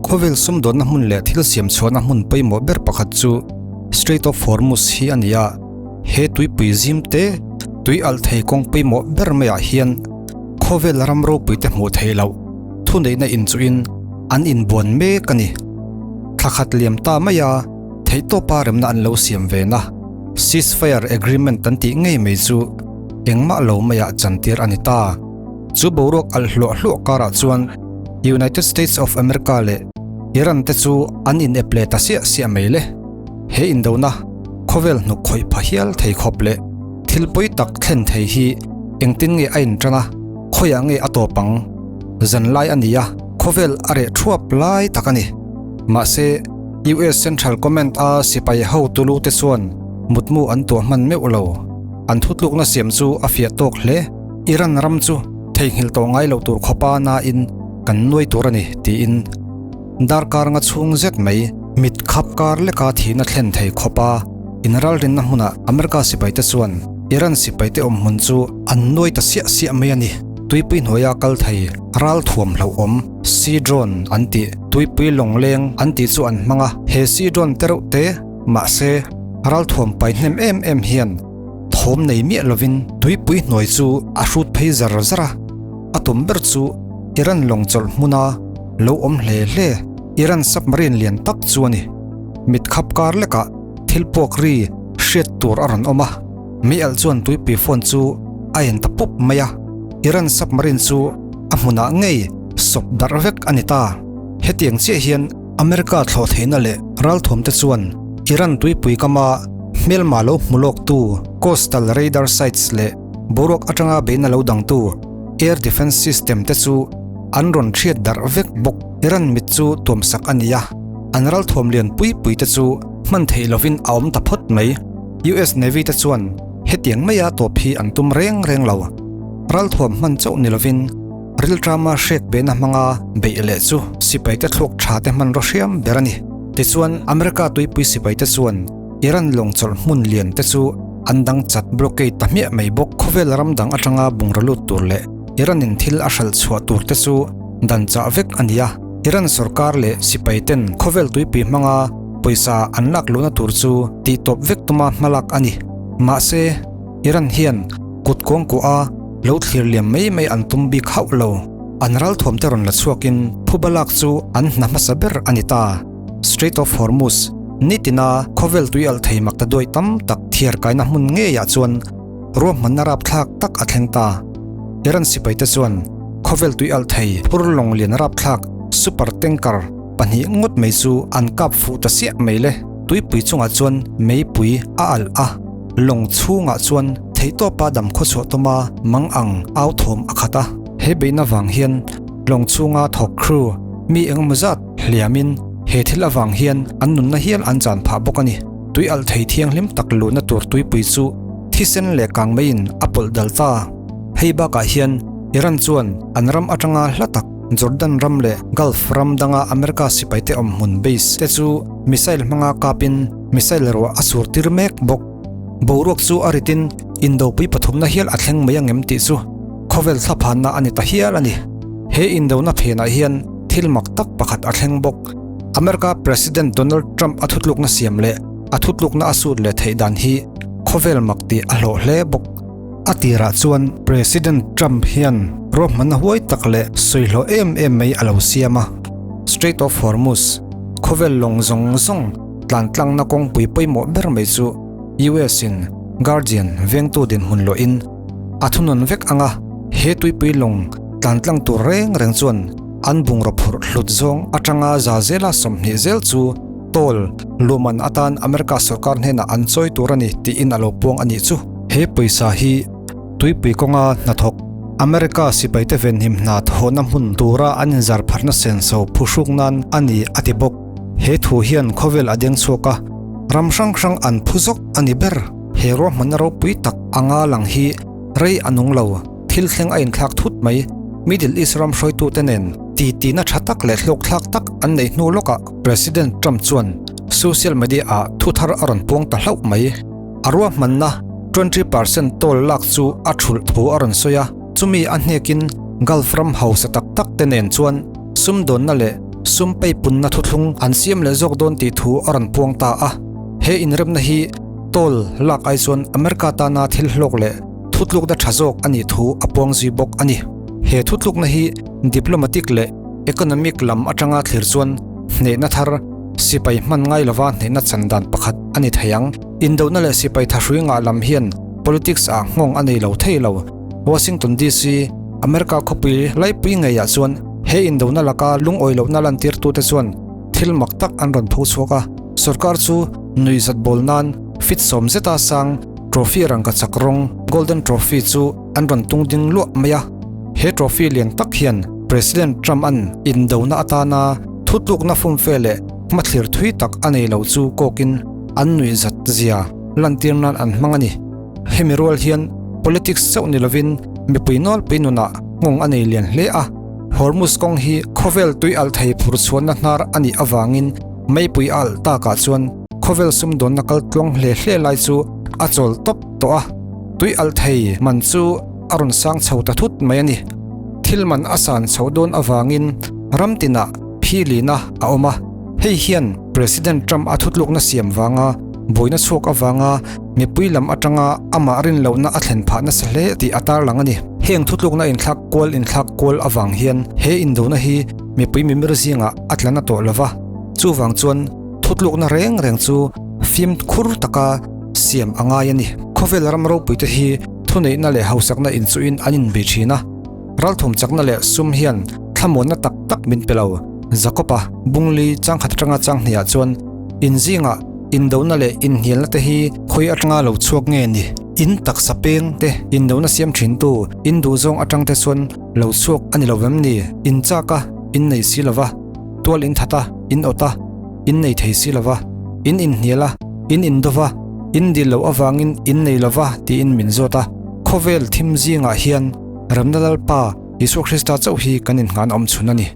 Khawvel sumdawnna hmun leh thil siam chhuahna hmun pawimawh ber pakhat chu Strait of Hormuz hi a ni a, he tuipui zim te tui alh thei kawng pawimawh ber maiah hian khawvel ram ropuite hmuh theih loh thuneihna inchuhin an inbuan mek a ni. Thla khat liam ta maia theihtawpa remna an lo siam ve na Ceasefire Agreement an tih ngei mai chu engmah lo maiah chantir a ni ta. Chu boruak alh hluah hluah karah chuan United States of America leh Iran te chu an inep leh ta siah siah mai le. He indona khawvel hnuk khawih pha hial thei khawp leh thil pawi tak thlen thei hi engtin nge a intan a, khawiah nge a tawp ang? Zanlai a ni a, khawvel a reh thuap lai tak a ni. Mahse, US Central Command a sipai hotu lu te chuan mutmu an tuah hman meuh lo. An thutlukna siam chu a fiah tawk hle. Iran ram chu theihnghilh tawh ngai loh tur khawpa nain kan nuai tur a ni, tiin darkar nga chhung zet mai mit khap kar leka thihna thlen thei khawpa inralrinna hmunah America sipaite chuan Iran sipaite awm hmun chu an nuai ta siah siah mai a ni. Tuipui hnuaia kal thei ral thuam hlauhawm, sea drone an tih, tuipui lawngleng an tih chu an hmang a, he sea drone te reuh te mahse ral thuam pai hnem em em hian Thawm nei miah lovin tuipui hnuai chu a hrut phei zar zar a, a tum ber chu Iran lawng chawlh hmuna lo awm hle hle Iran submarine lian tak chu a ni. Mit khap kar lekah thil puak ri hriat tur a rawn awm a, meialh chuan tuipui phone chu a en ta pup mai a, Iran submarine chu a hmunah ngei sawp darh vek a ni ta. Hetiang chiah hian America thlawh theihna leh ralthuamte chuan Iran tuipui kama hmelma lo hmu lawktu coastal radar sites leh boruak atanga beihna lo dangtu air defence system te chu an rawn hriat darh vek bawk. Iran mit chu tuamsak a ni a, an ralthuam lian pui pui te chu hman theih lovin a awm ta phawt mai. US Navy te chuan hetiang maia tawp hi an tum reng reng lo. Ralthuam hman chauh ni lovin Rilṭama hrek behna hmanga beih leh chu sipaite thluak ṭha te hmanraw hriam ber a ni. Tichuan, America tuipui sipaite chuan Iran lawng chawlh hmun lian te chu an dang chat blockade ta hmiah mai bawk. Khawvel ram dang aṭanga bungraw lut tur leh Iran-in thil a hralh chhuah tur te chu dan chah vek a ni a. Iran sorkar leh sipaiten khawvel tuipui hmanga pawisa an lak luhna tur chu tihtawp vek tuma hmalak a ni. Mahse, Iran hian kut kawngkuah a lo thlir liam mai mai an tum bik hauh lo. An ralthuam te rawn la chhuakin phuba lak chu an hna hmasa ber a ni ta. Strait of Hormuz, nitina khawvel tui alh thei mak ta duai tam tak thiar kaina hmun ngeiah chuan ruahmanna rapthlak tak a thleng ta. Iran sipaite chuan khawvel tui alh thei phur lawng lian rapthlak super tanker pahnih ngawt mai chu an kap fuh ta siah mai le. Tuipui chungah chuan meipui a alh a. Lawng chhungah chuan theihtawpa dam khawchhuah tawma mang ang au thawm a khat a. He beihna vang hian lawng chhunga thawk crew mi engemaw zat hliamin he thil avang hian an nunna hial an chan phah bawk a ni. Tui alh thei thianghlim tak luhna tur tuipui chu thisen leh kang maiin a pawlh dal ta. Hei bakah hian Iran chuan an ram atanga hla tak Jordan ram leh Gulf ram danga America sipaite awmhmun base te chu missile hmanga kapin Missile ruah a sur tir mek bawk. Boruak chu a ritin indopui pathumna hial a thleng mai angem tih chu khawvel thlaphanna a ni ta hial a ni. He indona phenah hian thil mak tak pakhat a thleng bawk. America President Donald Trump a thutlukna siam leh a thutlukna a sut leh theih dan hi khawvel mak tih a hlawh hle bawk. A tirah chuan President Trump hian ruahmanna huai tak leh sawihlawh em em mai a lo siam a. Strait of Hormuz, khawvel lawng zawng zawng, Tlantlangna kawngpui pawimawh ber mai chu US in Guardian vengtu dinhmun luahin a thunun vek ang a, he tuipui lawng tlantlang tur reng reng chuan an bungraw phurh hlut zawng atanga za zela 20 zel chu toll luhman atan America sorkar hnenah an chawi tur a ni tiin a lo puang a nih chu. He pawisa hi tuipui kawnga hnathawk America sipaite venhim hna thawhna hmun tura an inzarpharna senso phuhruk nan a ni a ti bawk. He thu hian khawvel a deng chhuak a, ram hrang hrang an phu zawk a ni ber. He ruahmanna ropui tak anga lang hi rei a nung lo, thil thleng a inthlak thut mai. Middle East ram hruaitute nen titina tha tak leh hlawkthlak tak an neih hnu lawkah President Trump chuan social media ah thu thar a rawn puang ta hlauh mai. A ruahmanna 20% toll lak chu a thulh thu a rawn sawi a, chumi a hnekin Gulf ram hausa tak tak te nen chuan sumdawnna leh. sum peipunna thuthlung an siam leh zawk dawn tih thu a rawn puang ta a. He inremna hi toll lak ai chuan America tana thil hlawk leh thutlukna tha zawk a nih thu a puang zui bawk a ni. He thutlukna hi diplomatic leh economic lam atanga thlir chuan hnehna thar sipai hman ngai lova hnehna chan dan pakhat a ni thei ang. Indona leh sipai thahrui ngah lam hian politics ah nghawng a nei lo thei lo. Washington DC, America khawpui laipui ngeiah chuan he indona laka lungawi lohna lantirtute chuan thil mak tak an rawn pho chhuak a, sorkar chu nuihzat bawl nan fit sawm zeta sang trophy rangkachak rawng Golden Trophy chu an rawn tung ding luah mai a. He trophy lian tak hian President Trump-a'n indona atana thutlukna fumfe leh hmathlir thui tak a nei lo chu kawkin an nuihzat zia lantir nan an hmang a ni. Hemi rual hian politics chauh ni lovin mipui nawlpui nunah nghawng a nei lian hle a. Hormuz kawng hi khawvel tui alh thei phur chhuanna hnar a nih avangin meipui a alh takah chuan khawvel sumdawnna kal tluang hle hle lai chu a chawl tawp tawh a. Tui alh thei man chu a rawn sang chho ta thut mai a ni. Thil man a san chhoh dawn avangin ram tinah philina a awm a. Hei hian President Trump a thutlukna siam vanga buaina chhuak avanga mipui lam atanga amah rin lohna a thlen phah nasa hle tih a tarlang a ni. Heng thutlukna inthlak kual inthlak kual avang hian he indona hi mipui mimir zingah a tla na tawh lova, chuvang chuan thutlukna reng reng chu fimkhur taka siam a ngai a ni. Khawvel ram ropuite hi thuneihna leh hausakna inchuhin an inbei thin a. Ralthum chakna leh sum hian thlamuanna tak tak min pe lo. Jakob-a Bungli changkhat atanga changhniah chuan inzingah indona leh inhnialna te hi khawi atanga lo chhuak nge ni? In taksa peng te indona siam thintu in duhzawng atang te chuan lo chhuak a ni lo vem ni? In chak a, in nei si lova, tual in that a, in awt a, in nei thei si lova, in inhnial a, in indova, in dil loh avangin in nei lova tiin min zawt a. Khawvel thim zingah hian Remna Lalpa Isua Krista chauh hi kan innghan awm chhun a ni.